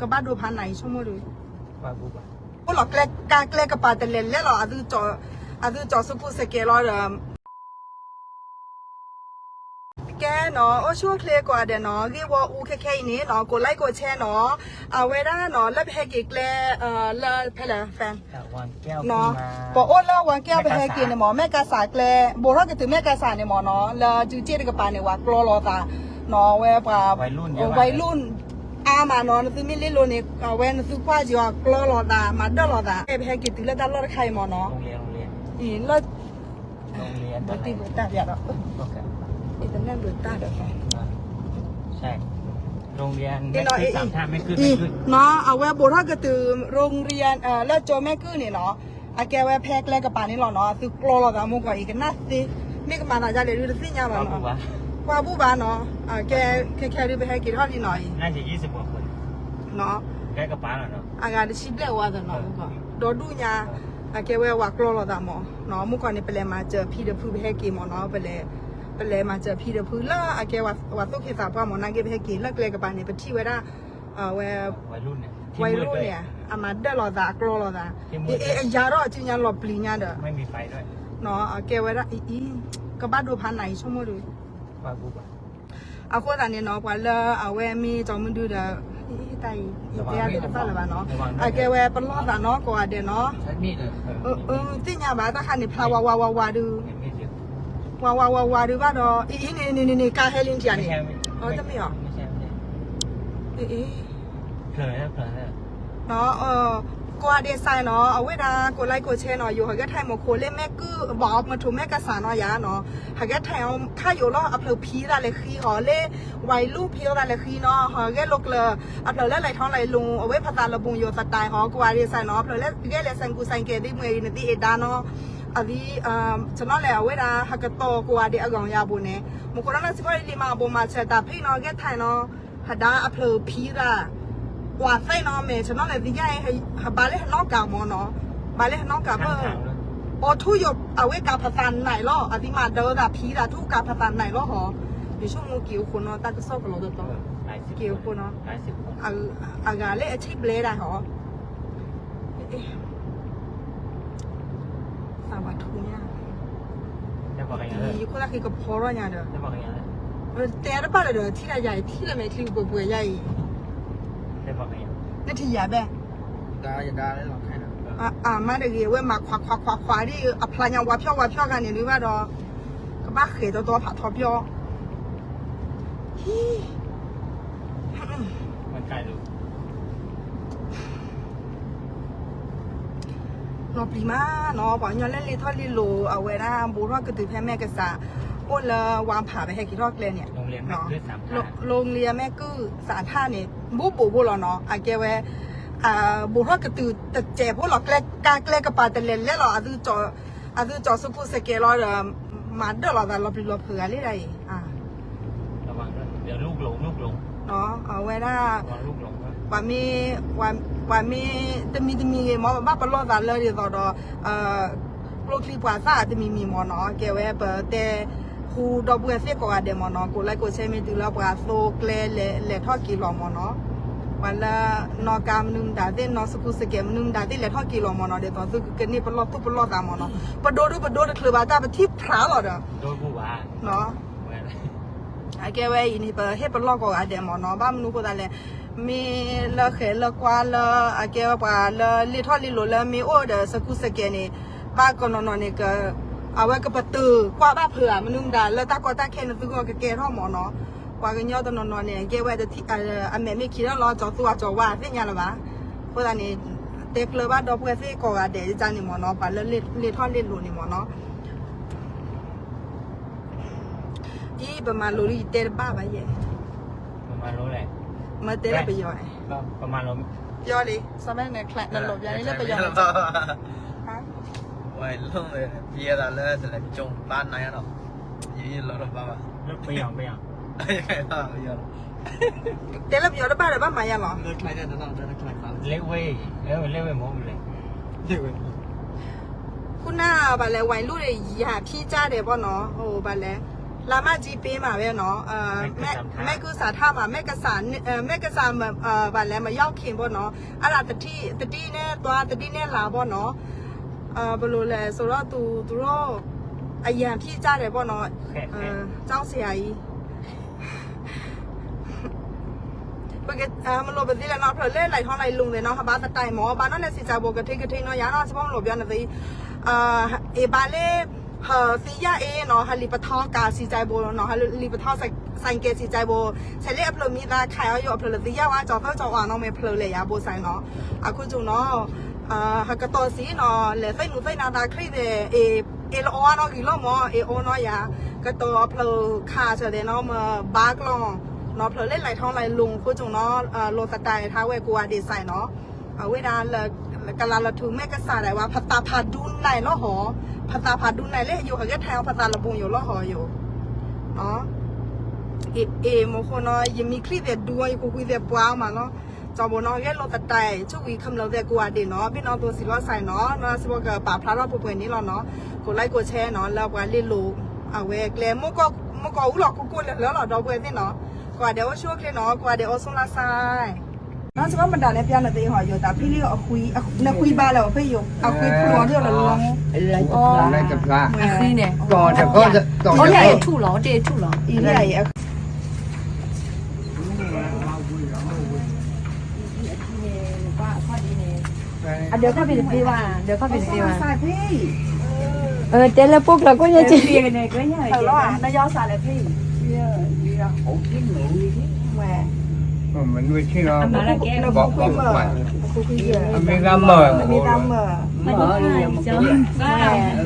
ကဘၣ်ဒိဖးနၤအံၤဆိကမိၣ်ဒီး, အိၣ်လီၤကျဲကါကျဲကပၤတလဲၤလဲၣ်လီၤ, အသုကၠီၤစကူစကဲလီၤဒီး ကဲနီၤ, အိၣ်ဆူၣ်အိၣ်ချ့ကိးဂၤဒဲးနီၤ, ဂ့ၢ်ဝီအူခဲခဲအံၤန့ၣ်နီၤ, ကိးlikeကိးshareနီၤ, အဝဲဒၣ်နီၤ လၢပဟဲက့ၤကျဲ လၢဖဲလဲၣ် fan နီၤ, ပအိၣ်လၢဝၤကဲပဟဲက့ၤန့ၣ်မ့ၢ် မဲၢ်ကစးကျဲ ဘိးထီၣ်ကတုၤမဲၢ်ကစးန့ၣ်မ့ၢ်နီၤ, လၢဒုးစ့ၣ်တကပၤန့ၣ် ဝၤကျီလီၤသးနီၤ, ဝဲပှၤ ဝဲလူၢ်အါမးနီၤ, နသုမ့ၢ်လ့လိၤန့ၣ် အဝဲနသုကွၢ်က့ၤအီၤကျီလီၤသး မၤဒၢၣ်လီၤသး, ပဟဲက့ၤတုၤလၢတၢ်လီၢ်တခါအံၤမ့ၢ်နီၤ, အံၤလၢ ဘၣ်တံၢ်ဘၣ်တၢ်ပျးဒီး, အံၤတနၢ်ဘၣ်တၢ်ဒီး, နီၤ အဝဲဘိးထီၣ်ကတုၤ โรงเรียน လၢကၠိမဲၢ်ကုၢ်န့ၣ်နီၤ, အကဲဝဲဖဲကျဲကပၤန့ၣ်လီၤနီၤ, သုကျီလီၤသးမိၢ်ကီၢ်အံၤ ကနၣ်သ့, မ့ၢ်ကမၤသးဒ်လဲၣ်ဒုးတသ့ၣ်ညါဘၣ်နီၤ, ကွၢ်ဘူၣ်ဘၣ်နီၤ, ကဲခဲခဲဒုးပဟဲက့ၤထီၣ်လံနီၤအံၤ, နီၤ အဂၤတဆံဘျဲၣ်ဝါသးနီၤ, ဒီဒူၣ်ညါ, အကဲဝဲဝၤကျီလီၤသးမ့ၢ်နီၤ, မိၢ်ကီၢ်န့ၣ် ပလဲၤမၤစၢၤဖံဒီးဖုပဟဲက့ၤမ့ၢ်နီၤ, ပလဲၤမၤစၢၤဖံဒီးဖုလၢအကဲဝဲသိၣ်ခ့သးပှၢ်မ့ၢ်နီၤ, နာ်က့ပဟဲက့ၤလၢကျဲကပၤန့ၣ် ပထံၣ်ဝဲဒၣ် ဝဲ ဝဲလူၢ်န့ၣ် အမၤဒၢၣ်လီၤသး အကျီလီၤသး, အ့ အယၤထီၣ်အစုညါလီၤပျံၤညါဒီး, နီၤ အကဲဝဲဒၣ်အံၤ ကဘၣ်ဒိဖးနၤအံၤဆိကမိၣ်ဒီး အဃိသတးန့ၣ်နီၤ ပှၤလၢအဝဲမ့ၢ်ကၠီမုၢ်ဒုဒီး တၢ်အံၤ ယတဲအါဒံးတဘၣ်လၢၤဘၣ်နီၤ, အကဲဝဲပလီၢ်သးနီၤ ကိးဂၤဒဲးနီၤ, သ့ၣ်ညါဘၣ်တၢ်ခါန့ၣ် ဖျါဝါဝါဝါဝါဒုး, ဝါဝါဝါဝါဒုးဘၣ်ဒီး အံၤန့ၣ်န့ၣ်န့ၣ် ကါဟဲလံတယၤန့ၣ်, တမ့ၢ်အီၤ, အ့ ကိးဂၤဒဲးစဲးနီၤ အဝဲဒၣ်ကိးlikeကိးshareနီၤ, ယိၤဟးဂဲၤထၢၣ်မ့ၢ်ခိးလၢမဲၢ်ကုၢ် ဘၣ်အီၤမထိးမဲၢ်ကစးနီၤယၤနီၤ, ဟးဂဲၤထၢၣ်အီၤခါယိၤလီၤ အဖျၢၣ်ဖံသးလဲၤဃံဟီၤလၢ ဝဲလူၢ်ဖံသးလဲၤဃံနီၤ, ဟးဂဲၤလိာ်ကျၢၤ အဖျၢၣ်လၢလဲၤထီၣ်လဲၤလီၤ အဝဲဖသးလၢဘိယိၤသတးဟီၤ ကိးဂၤဒဲးစဲးနီၤ, အဖျၢၣ်လၢဂဲၤလဲၤဆဲးကူဆဲးကဲသ့ၣ်မွဲအံၤနသ့ၣ်အဲၣ်ဒါနီၤ, အသံ ဆနီၤလဲၣ် အဝဲဒၣ်ဟးကတီၤကိးဂၤဒဲးအဂီၢ်ယၤဘိန့ၣ်, မ့ၢ်ခိးနီၤနၢ်စံးဖီလံမး အဘိမၤဆဲးတၢ်ဖံးနီၤ ဂဲၤထၢၣ်နီၤ, ဟဒါအဖျၢၣ်ဖံသး, ကွၢ်သဲနီၤ မဲာ်ဆနီၤလဲၣ်သံယါအံၤ, ဟဘၣ်လၢဟနီၣ်ကးမ့ၢ်နီၤ, ဘၣ်လၢဟနီၣ်ကးဘၣ်, အီထူယိာ် အဝဲကးဖသးနးလီၤ, အသံမၤဒၢသးဖံသးထူကးဖသးနးလီၤဟီ, ယဆိကမိၣ်က့ၤအိၣ်ဃိနီၤ တၢ်ကစီၣ်ကလီၤတတီၤ, က့ၤအိၣ်ဃိနီၤ, အဂၤလၢအထံၣ်ဘျဲဒၣ်ဟီ သးဝးထူညါ, ယခိၣ်သၣ်ဃံကဖီထီၣ်ညါဒီး, တဲတဘၣ်လၢၤဒီး ထံၣ်တၢ်ယၤအံၤ ထံၣ်လၢမဲာ်ချံပှဲၤပှဲၤယါအံၤ, နထံၣ်ယၤဘဲ, အမါတဂ့ၤ အဝဲမၤခွးခွးခွးခွးဒ် အဖျါညါဝါဖျီၣ်ဝါဖျီၣ်ဂၤန့ၣ်ဒုးဘၣ်ဒီး, ကဘၣ်ဃဲၤတီတီဖးထီပျီၢ် လီၤပျံၤမးနီၤ ပှၤကညီလၢလ့ထီၣ်လ့လိၤ အဝဲဒၣ်ဘိးထီၣ်ကတုၤဖဲမဲာ်ကစး အိၣ်လၢဝါဖး ပဟဲက့ၤထီၣ်ကျဲန့ၣ်, โรงเรียนแม่กึ๊ดสามท่าန့ၣ် ဘူးဘူးဖိလီၤနီၤ အကဲဝဲ ဘိးထီၣ်ကတုၤတစဲးဖိလီၤ ကျဲကါကျဲကပၤတလဲၤလဲၣ်လီၤ အသုကၠီၤစကူစကဲလီၤဒီး မၤဒၢၣ်လီၤသးလီၤပျံၤလီၤဖုးဂၤလံဒၣ်အံၤ အဝဲဒၣ် ပှၤမ့ၢ် ပှၤမ့ၢ်တမံၤတမံၤဂ့ၤမ့ၢ် ပဘၣ်ပလီၢ်သးလၢဒ်သိးဒီး ကျိချံပှၤသၣ်တမံၤမံၤမ့ၢ်နီၤ ကဲဝဲပတဲဟူဒီပုၢ်ဝဲၢ်သ့ၣ်ကိးဂၤဒဲးမ့ၢ်နီၤ ကိးlikeကိးshareမ့ၢ်တုၤလၢပှၤသိကျဲလဲၤထီၣ်က့ၤလီၤမ့ၢ်နီၤ ပှၤလၢနီၣ်ကါမနုၤမတၤသ့ၣ် နီၣ်စကူစကဲမနုၤမတၤသ့ၣ်လဲၤထီၣ်က့ၤလီၤမ့ၢ်နီၤ ဒ်သိးသုကန့ၢ်ပလီၢ်သူၣ်ပလီၢ်သးမ့ၢ်နီၤ ပဒိဒုပဒိတချုးဘၣ်တၢ်ပထံၣ်ဖျါလီၤဒီး အကဲဝဲအံၤန့ၣ် ပဟ့ၣ်ပလီၢ်ကိးဂၤဒဲးမ့ၢ်နီၤ ဘၣ်မနုၤဃိသးလဲၣ် မ့ၢ်လၢဃဲၤလၢကွၢ်လၢ အကဲဝဲပှၤလၢလ့ထီၣ်လ့လိၤလၢမ့ၢ်အိၣ်ဒီးစကူစကဲန့ၣ် ဘၣ်ကနီၤနီၤန့ၣ် အဝဲကပတုာ်ကွၢ်ဘၣ်ဖုးဧါ မနုၤမတၤလၢတၢ်ကီတၢ်ခဲန့ၣ်သုဂီၢ်ကကဲထီၣ်မ့ၢ်နီၤ ပှၤကညီတနီၤနီၤန့ၣ် အကဲဝဲတထံၣ် အမဲာ်မ့ၢ်ခံထီၣ်လီၤ ကၠီၤသူအကၠီၤဝါသ့ၣ်ညါလၢၤဘၣ် အဃိသတးန့ၣ် တဲကျၢၤဘၣ်ဒီပုၢ်ဝဲၢ်သ့ၣ်ကိးဂၤဒဲးန့ၣ်မ့ၢ်နီၤ ပှၤလၢလ့ထီၣ်လ့လိၤန့ၣ်မ့ၢ်နီၤ အံၤ ပမၤလိလံ ယတဲတဘၣ်ဘၣ်ယဲၢ် မ့ၢ်တဲလၢပယီၤ ပယီၤလံ နလိာ်ပြန့ၣ်လၢပယီၤ ဝဲလီၤ ပယဲၢ်သးလၢတလဲၤကၠိဘၣ်နၤလီၤ ယလီၤဘၣ်ဘၣ် ပယီၤ ပယီၤ တဲလၢပယီၤတဘၣ်ဒီးဘၣ်မၤယါလီၤ လ့ဝဲ လ့ဝဲမ့ၢ် ခုနဘၣ်လဲၣ် ဝဲလူၢ်ဒီးယၤဖံကၢ်ဒဲးဘၣ်နီၤ ဘၣ်လဲၣ် လါမၢ်ကၠံပ့မးဝဲနီၤ, မဲၢ်ကုစးထၣ်မး, မဲၢ်ကစး, မဲၢ်ကစးမ, ဘၣ်လဲၣ် မရောက်ခင်ပေါ့နော်, အဲ့ဒါသတိ, သတိနဲ့သွား, သတိနဲ့လာပေါ့နော်, ဘယ်လိုလဲဆိုတော့ သူ, သူတို့ အရန်ဖြစ်ကြတယ်ပေါ့နော်, ကျောင်းဆရာကြီး မလို့ပသ့လဲၣ်နီၤ, ဖျၢၣ်လၢ လိုက်ထွန်းလိုက်လုံ သ့ၣ်နီၤ, ဟဘါသတၢ်မ့ၢ် ဘါနီၤလဲၣ် စံးစဲးဘိ ကထံကထံနီၤ, ယၤနီၤ စ့ၢ်ကီး မလို့ပြောနသ့, အ့ၣ် ဘါလၢ ဟသံယၣ်အ့နီၤ, ဟလံာ်ပထီ car စံးစဲးဘိနီၤ, ဟလံာ်ပထီ ဆိုင်ကယ် စံးစဲးဘိ, ဆဲးလၢအဖျၢၣ်မံသး ခးအီၤယိာ် အဖျၢၣ်လၢသံယၣ်ဝဲ ကၠီၤသၢကၠီၤဝါနီၤ မ့ၢ်ဖျၢၣ်လဲၣ်ယၤ ဘိစဲးနီၤ, အခုၤကၠိနီၤ, ဟကတီၢ်စံးနီၤ, လဲၤသ့ၣ်နူာ်သ့ၣ်နၤသးချံသ့ၣ်, အ့ၣ်လီၤအီၤနီၤ ဂ့ၤလီၤမ့ၢ် အ့ၣ်အီၤနီၤယၤ, ကတီၢ်အဖျၢၣ်ခးစၢၤသ့ၣ်နီၤ မ့ၢ်ဘါကျီနီၤ, ဖျၢၣ်လၢ လိုက်ထွန်းလိုက်လုံ ခိၤကၠိနီၤ, လိာ်သတးထါဝဲကိးဂၤဒဲးစဲးနီၤ, အဝဲဒၣ် ကလၤလီၤထူၣ်မဲၢ်ကစၢ်ဒၣ်ဝဲ ဖသးဖးဒူနၤလီၤဟီ, ဖသးဖးဒူနၤလၢယိာ် ဟဲကဲထါအီၤ ဖသးလၢဘိယိာ်လီၤဟီယိာ်, အ့ၣ် မ့ၢ်ဃိနီၤ ယမံချံသ့ၣ်ဒူအီၤ ယကကွံာ်သ့ၣ်ပှၤအီၤမးနီၤ, ကၠီၤဘိနီၤ ဂဲၤလိာ်သတး ဆူဝံၤခမျၢၢ်သ့ၣ်ကိးဂၤဒဲးနီၤ, ဘ့ၣ်နီၣ်သိစံးလီၤစဲးနီၤ, နီၤစ့ၢ်ကီးကပာ်ဖျါထီၣ်ပှဲၤပှဲၤန့ၣ်လီၤနီၤ, ကိးlikeကိးshareနီၤ လၢပှၤလ့လိာ်, အဝဲကျဲ မုၢ်ကီၢ်အူလီၤကိၢ်ကိၢ်လၢာ်လၢာ်လီၤ ဒီပုၢ်ဝဲၢ်သ့ၣ်နီၤ, ကိးဂၤဒဲးအိၣ်ဆူၣ်အိၣ်ချ့နီၤ, ကိးဂၤဒဲးအိၣ်ဆူၣ်လၢ်စဲး, နီၤစ့ၢ်ကီးမတၤန့ၣ် ပျါနသ့ဟီယိာ် တၢ်ဖံလံအဃံ, နဃံဘါလၢအဖဲယိာ် အဃံဖျိအီၤဒ်လီၤလီၤ, အဃံန့ၣ်, အထူၣ်လီၤ တထူၣ်လီၤ, အဒၢးခီၣ်ဖံးတသ့ဘၣ်, ဒၢးခီၣ်ဖံးတသ့ဘၣ်, တဲလၢပိၢ်ကျၢၤကိးညါက့, မနုၤဆ့ၣ်နီၤ, မ့ၢ်ဂၤမၢ်, မ့ၢ်ဂၤမၢ်,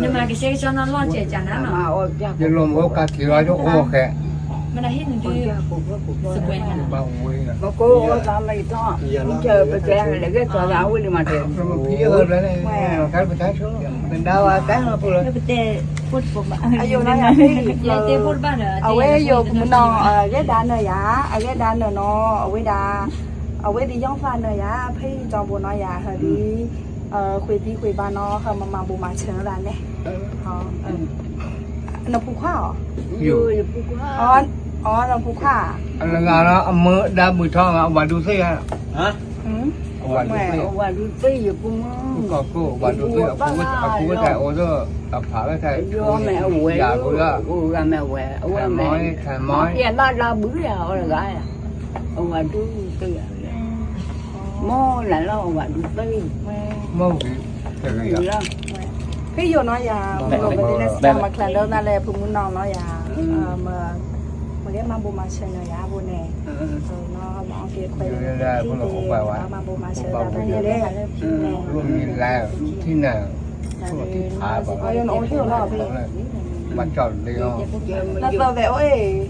နမၤကဆှဲကဆှီနီၤလီၢ်စဲးကနၤနီၤ, ယလိာ်မုၢ်ကးက့ၤလီၤဒ်အိၣ်ခဲ, မနုၤဟ့ၣ်နဒုး, ဘၣ်ဝဲ, မကိးအိၣ်သးမ့ၢ်တီ, ပတဲလဲၤကဲထီၣ်သးဝံၤလံမးတဲ, ကဒါဝဲတဲလီၤဖိလီၤ, အယိာ်နီၤယၤဖဲ, အဝဲယိာ်မနီၤ, အဂဲၤဒါနၢၤယၤ, အဂဲၤဒါနၢၤနီၤ, အဝဲဒၣ်, အဝဲဒၣ်ယီၢ်သးနၢၤယၤ, ဖဲယကၠီၤဘိနီၤယၤ, ဟဲဒ်, ဃ့သံဃ့ဘါနီၤ, ဟဲမၤမၤဘိးမၤဆၢသးလဲၣ်, နဖိခွါအီၤ, အီၤနဖိခွါ, အလဂၤလီၤ အမၢဒါဘုးထီၣ် အဝၤဒူသ့ၣ်ဧါ, အဝၤဒူသ့ၣ်, အဝၤဒူသ့ၣ်, အဖိခွါအိၣ်ဒီး အဖးဝဲတၢ်, ယမ့ၢ်အဝဲ, ယမ့ၢ်အဝဲ, အဝဲမ့ၢ်, ယမ့ၢ်ဒါဘုးယၤအီၤတဂၤ, အဝၤဒူသ့ၣ်ဧါ, မ့ၢ်လၢလီၤအဝၤဒူသ့ၣ်, မ့ၢ်ဝံၤ, ဖဲယိာ်နီၤယၤ, မ့ၢ်လီၤပသ့ၣ်န့ၣ် စတၢ်မၤချၢလၢနၤလဲၣ် ဖုမူနီၢ်နီၤယၤ, မ့ၢ်ကဲမၤဘိးမၤဆၢနၤယၤအဘိန့ၣ်, နီၤမၤအီၣ်က့ၤခွဲးလၢနဖံသ့ၣ်, မၤဘိးမၤဆၢတၢ်ဖဲန့ၣ်လဲၣ်, နအိၣ်ထံၣ်လီၤဖဲ, နသီၣ်သဲးအိၣ်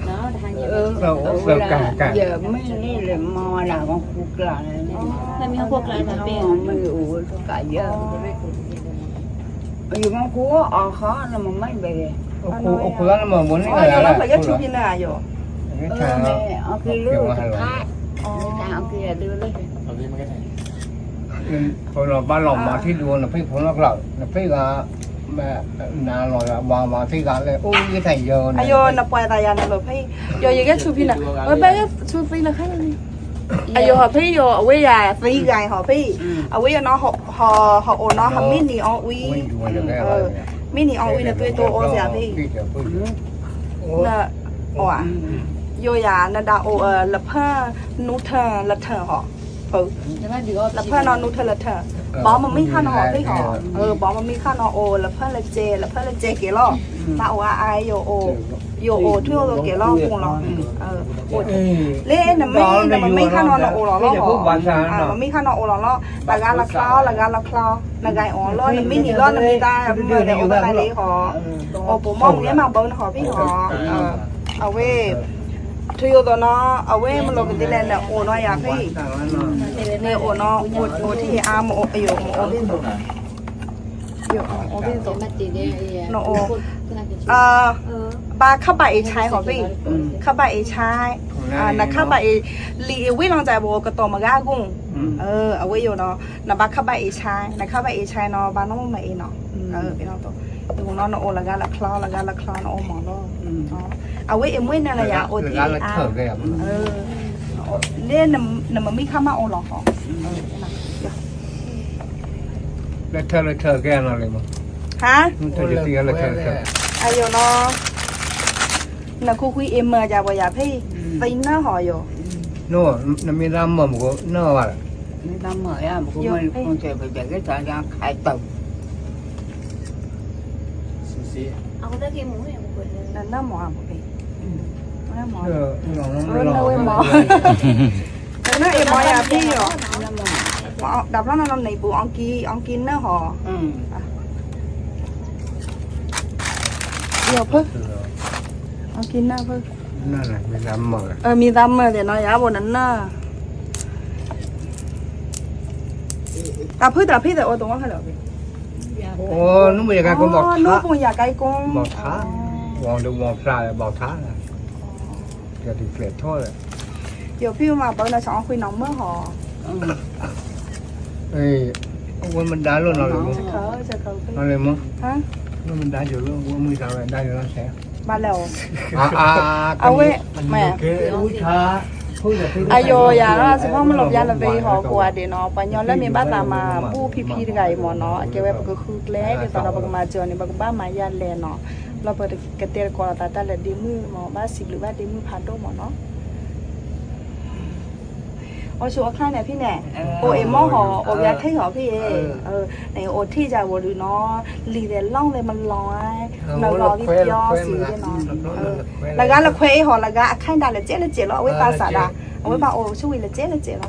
အံၤ, ယမ့ၢ်လၢမၤဝဲဒၣ်မၤဃူကျါ, မ့ၢ်အိၣ်ဝဲတကးယဲ, ယမၤဃူအီၤဃီ နမၤမၤဘဲ, အီၤဖျိလၢယဆူၣ်ဖံနၤယိာ်, အီၤဖျိလၢတခါ, အီၤဖျိလၢ ဖိလီၤဘၣ်လီၤမၤထံၣ်ဒိ နဖံဖိနီၢ်ကျါ, နဖံဂၤ, နလီၤဘၣ်မၤထံၣ်ဂၤလဲၣ် အိၣ်ယဲၢ်ထံယဲၢ်, အယိာ်နပှၤသးယၤနလိာ်ဖဲ, ယိာ်ယကဲဆူၣ်ဖံနၤ, ဝဲဘၣ်ဆူၣ်ဖံနၤခါန့ၣ်, အယိာ်ဟီၣ်ဖဲယိာ် အဝဲယၤသံဂၤဟီၣ်ဖဲ, အဝဲယနီၤ, ဟီၣ်အိၣ်နီၤ ဟီၣ်မ့ၢ်နံၤအီဝံၤ, မ့ၢ်နံၤအီဝံၤနသွံၣ်တိအိၣ်စ့ၢ်ဖဲ, န, ယိာ်ယၤ နဒၣ်အိၣ်လဖၢၣ်, နူထၢၣ်လထၢၣ်ဟီၣ်, လဖၢၣ်နီၤ နူထၢၣ်လထၢၣ်, ဘီမ့မ့ၢ်ခါနီၤဟီၣ်ဖဲဟီၣ်, ဘီမ့မ့ၢ်ခါနီၤအိၣ်လဖၢၣ်လစဲး လဖၢၣ်လစဲးကဲၤလီၤ, ဘၣ်အိၣ်အါအါ ယိာ်အိၣ်, ယိာ်အိၣ်ထွံၣ်အိၣ်သိးကဲၤလီၤပူၤလီၤ, လၢနမ့ၢ် နမ့ၢ်ခါနီၤနအိၣ်လီၤလီၤဟီၣ်, မ့မ့ၢ်ခါနီၤအိၣ်လီၤလီၤ, လၢဂၤလီၤချီ လၢဂၤအိၣ်လီၤ, နမ့ၢ်နံၤလီၤ နမ့ၢ်သးမုၢ်လီၤဒီးအိၣ်ဘၣ်သးလံဟီၣ်, အိၣ်ပူၤမီၢ်မ့ၢ်မၤဘၢနဟီၣ်ဖဲဟီၣ်, အဝဲ ထူယိာ်သိးနီၤ အဝဲမ့ၢ်လိာ်ကသ့လဲၣ် နအိၣ်နီၤယၤဖဲအံၤ, နအိၣ်နီၤ အိၣ်ထံၣ်အါ မ့ၢ်အိၣ်ယိာ် မ့ၢ်အိၣ်ဖဲသိး, အိၣ်ဖဲသိး, နအိၣ်, ဘၣ်ခါဘၣ်အ့ၣ်ဆါဟီၣ်ဖဲအံၤ, ခါဘၣ်အ့ၣ်ဆါ, နခါဘၣ်အ့ၣ်, လံာ်အ့ၣ်ဝ့ၢ်လီၤတၢ်ဘိကတီၢ်မဂၤအဂီၢ်, အဝဲယိာ်နီၤ နဘၣ်ခါဘၣ်အ့ၣ်ဆါ, နခါဘၣ်အ့ၣ်ဆါနီၤ ဘၣ်နီၢ်မ့ၢ်အ့ၣ်နီၤ, ပနီၤသိး နအိၣ်လၢဂၤလၢချီ လၢဂၤလၢချီ နအိၣ်မးလီၤ. အဝဲအံၤမွေးနၤလၢယၤ အိၣ်ထံၣ်အါ, လၢနမ့မံခါမးအိၣ်လီၤဃီ, လၢထၢလၢထၢကဲနီၤလံမး, ဟါ, လၢထၢလၢထၢ, အယိာ်နီၤ, နခိၣ်ခွံအ့မၢယၤပှၤယၤဖဲအံၤ, သံနၢ်ဟီယိာ်, နမ့ၢ်တၢ်မၢမကနၢ်ဘၣ်လၢ မ့ၢ်တၢ်မၢယၤ မကမၢ နနၢ်မၢအါမးဖဲ, နဝဲမၢ, နနၢ်အ့မၢယၤဖဲအံၤ, တဘျီနီၤနီၤန့ၣ်ပူၤ အီကံနၢ်ဟီ, ယဖု, အီကံနၢ်ဖု, မံသးမၢသ့ၣ်နီၤ ယၤဘိနနၢ်, တၢ်ဖုတၢ်ဖံသ့ၣ်အိၣ်တဝီဖဲလဲၣ်, အိၣ်နူၢ်ပူၤယၤကဲကိ, ဘီၣ်ထါ, ဝီၤဒုးဝီၤဖျါလၢဘီၣ်ထါ, ကဲဒုးကျဲးထီၣ်လၢ, ယိၤဖံမၤပၢနဆၢအီခွံနီၤမၢဟီ, အဝဲမဒါလိာ်နီၤလံမၢ, နီၤလံမၢ, မဒါယိာ်လၢအဝဲမုၢ်သးဝဲဒါယိာ်လီၤဆဲး, ဘၣ်လဲၣ်, အဝဲ, အယိာ်ယၤနီၤ စဖီမလိာ်ပျါလၢဖဲအံၤဟီ ကိးဂၤဒဲးနီၤ ပှၤကညီလၢမ့ၢ်ဘၣ်သးမၤဘူၣ်ဖံဖံတဂၤအံၤမၢ်နီၤ အကဲဝဲပကဃုကျဲ ဒ်သိးဒီးပကမၤစၢၤန့ၣ် ပကဘၣ်မၤယၤလဲၣ်နီၤ လၢပကတဲသကိးလိာ်သးတၢ်လၢဒ့မုၣ်မၢ် ဘၣ်စံးဘျုးဘၣ်ဒ့မုၣ်ဖးဒိၣ်မၢ်နီၤ အိၣ်ဆူၣ်အိၣ်ချါန့ၣ်ဖဲန့ၣ်, အိၣ်အ့ၣ်မီၢ်ဟီ အိၣ်ဘၣ်ထဲဟီဖဲအံၤ, န့ၣ်အိၣ်ထဲယၤဝဲဒုးနီၤ, လံာ်သဲးလီၢ်သဲးမလီၤ, နဂီၤကံပျီစံးန့ၣ်နီၤ, လၢဂၤလၢခွဲးအ့ၣ်ဟီ လၢဂၤအခဲဒၣ်လၢကဲလၢကဲလီၤ အဝဲသးစးဒၣ်, အဝဲဘၣ်အိၣ်ဆူၣ်ဝံၤလၢကဲလၢကဲလီၤ,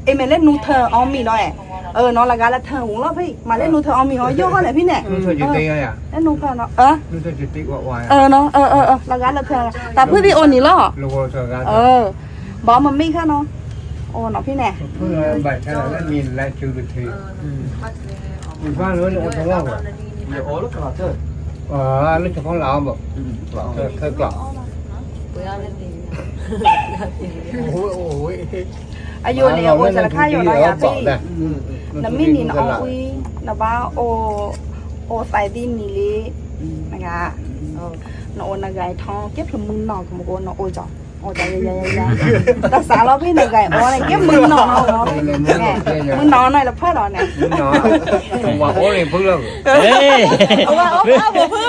အ့ၣ်မ့ၢ်လၢနူထၢအီမံၤလီၤ, အနီၤလၢဂၤလၢထၢဝူၤလီၤဖဲအံၤ မ့ၢ်လၢနူထၢအီမံၤဟီ ယီၢ်ဟီလဲၣ်ဖဲန့ၣ်, လၢနူထၢနီၤ လၢဂၤလၢထၢ, တၢ်ဖုသ့ၣ်အိၣ်နံၤလီၤ, ဘၣ်မ့မ့ၢ်ခါနီၤ, အိၣ်နီၤဖဲန့ၣ်, လၢဖီလာ်အီဘၣ်, အယိာ်န့ၣ် အိၣ်စၢ်တခါယိာ်နီၤယၤဖဲအံၤ, နမ့ၢ်နံၤနအီကွံ, နဘၣ်အိၣ်, အိၣ်သးသံနံၤလံ, နအိၣ်နဂၤအံၤထီ ကဲဖျိမုၢ်နီၢ်ကမကိးနအိၣ်ကီး, အိၣ်ကီးယယယယ, တၢ်စးလီၤဖဲနဂၤအံၤအီန့ၣ် ကဲမုၢ်နီၢ်နီၤ, မုၢ်နီၢ်နီၤလၢဖၢလီၤန့ၣ်, အဝဲအိၣ်ဖၢဘိဖု,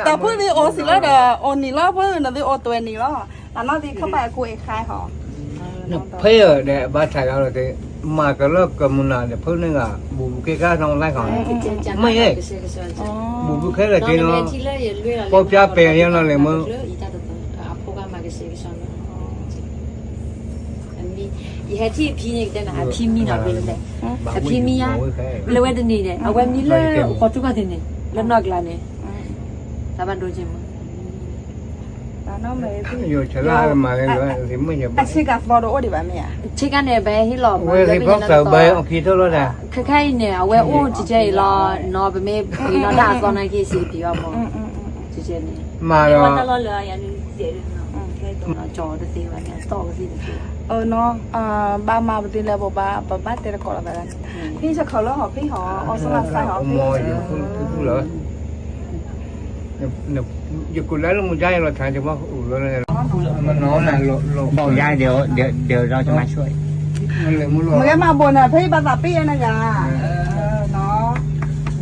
တၢ်ဖုသ့ၣ်အိၣ်စံးလီၤဒီး အိၣ်နံၤလီၤဖု နသုအိၣ်တွဲနံၤလီၤ, တၢ်နီၣ်သ့ၣ်ခီဘၣ်အကူအ့ၣ်ခါဟီ နဖဲအံၤဒီးဘၣ်ဆၣ်ယၤလီၤသ့, မၤကလၢကမုၢ်နၤဒီးဖုန့ၢ်ဂၤ, ဘူးဘူးက့ၤကါထီၣ်လၢ်ခီန့ၣ်, မ့ၢ်ယဲ, ဘူးဘူးခဲလၢာ်က့ၤနီၤ, ပီပျါပဲာ်ယဲနီၤလဲၣ်မ့ၢ်, ယဟဲထံၣ်အဖံန့ၣ်ကတဲနၤ အဖံမံနီၤ, အဖံမံယါ, လၢဝဲတနံၤန့ၣ် အဝဲမံလၢဃီၤထူၣ်ခီၣ်ထံးန့ၣ် လၢနီၢ်ကျါန့ၣ်, တၢ်ဘၣ်ဒိက့ၤမး အဆ့ကၤသီတအိၣ်ဒံးဘၣ်မ့ၢ်ဧါ, ဆ့ကၤန့ၣ် ပဟ့ၣ်လီၤ, ခဲခါအံၤန့ၣ် အဝဲအိၣ်ကဲကဲအံၤလီၤ, နီၤ ပမ့ၢ်ပှ့ၤနီၣ်တၢ်အသီနာ်က့ စံးပယီၤမး, မၤလီၤ ကၠီတသ့ဘၣ်န့ၣ် အသီကသ့တသ့ဘၣ်, နီၤ, ဘၣ်မၤပသ့လၢပဘၣ် ပဘၣ်တဲသကိးလိာ်သးန့ၣ်, ဖံစခီလၢဟီၣ်ဖံဟီၣ် အီၣ်ဆူၣ်လၢ်ဆၢ်ဟီၣ်ဖံ ယကူလဲလၢမူဒါယလီၤထါယဘၣ်အိၣ်လၢ, မနီၤ, မ့ၢ်မၤဘိးနၤ ဖဲဘၣ်သးပ့ၢ်အနဂၤ,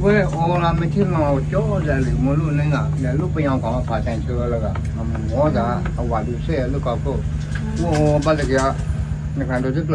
ဝဲအိၣ်လၢမ့ၢ်ထံၣ်လီၤကၠီဒၣ်လံ မ့ၢ်လိၣ်န့ၢ်ဂၤ ဒီးလိၣ်ပယီၤကီၢ်ဖးတၢ်ဆၢလၢဂၤ, မ့ၢ်သးအဝၤဒုးစဲၣ်လၢကီၢ်ခိၣ်, အိၣ်ဘၣ်တက့ၢ်, နခါဒိးတကျၢၤ